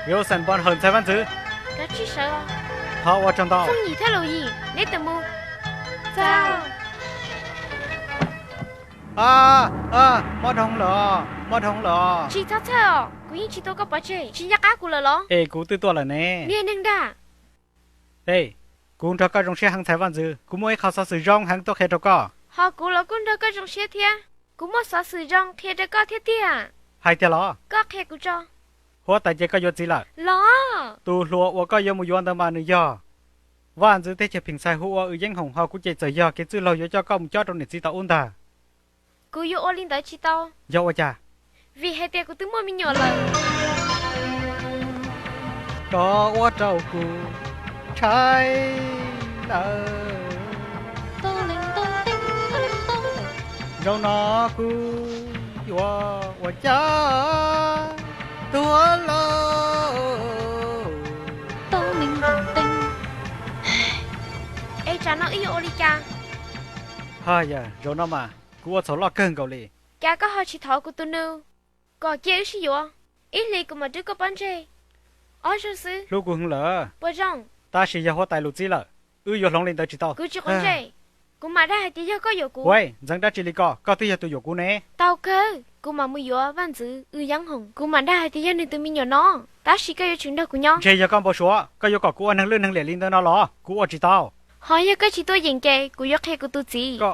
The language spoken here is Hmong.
Wilson Bond hawm ntxhais vaj ntxwv. Kav tsij sawv. Thov ua tsaug ntau. Fooj Yim thiab Laus Yim, neb tawm mus. Txaus. Mob dhau lawm, mob dhau lawm. Tsis txhob txhawj os, kuv yeej tsis tua koj pov tseg. Tsis nco qab kuv lawm los? Es kuv twb tuaj lawm ne. Niag neeg dag. Ej, kuv nrog koj zoo siab heev ntxhais vaj ntxwv, kuv muaj ib qho xov xwm zoo heev tuaj qhia rau koj. Ho kuv los kuj nrog koj zoo siab thiab, kuv muaj xov xwm zoo qhia rau koj thiab tiag. Hais tiag los? Koj qhia kuv tso. Huab tais ces koj yuav txiv lawm los? Tus hluas uas koj yuav mus yuav ntawd mas nws yog vaj ntxwv teb chaws Phim Xais hu ua Wm Yeeb Hoom, ho kuv ces txawm yog kev txwj laug yuav coj koj mus cob rau niam txiv tau ub ntag. Kuv yuav ua li ntawd tsis tau. Yog ua cas? Vim hais tias kuv twb muaj me nyuam lawm. Koj ua rau kuv ntshai lawm. Zaum no kuv yuav ua cas tuag lauj? Es tsam no wb yuav ua li cas? Ha yog, zaum no mas kuv ua txhaum loj kawg nkaus li. Cas koj ho tsis thov kuv tus nus kom cia wb sib yuav? Ib hlis kuv mam rub koj pob ntseg. Ob zaug xwb. Hlub kuv heev lawm. Puas zoo? Tab sis yog huab tais lus txib lawm, wb yuav hloov li ntawd tsis tau. Kuv tsis quav ntsej. Kuv mam dag hais tias yog koj yuam kuv. Ua ntxeev dab tsi li ko, koj twb yog tus yuam kuv ne. Tau kawg, kuv mam mus yuav vaj ntxwv Wm Yeeb Hoom, kuv mam dag hais tias yog nws tus me nyuam no, tab sis koj yuav tsum nrog kuv nyob. Ntshe yog koj npau suav, koj yuav kom kuv ua neeg lwj neeg liam li ntawd no los kuv ua tsis tau. Ho yog koj tsis tuaj yeem ces kuv yuav qhia kuv tus txiv.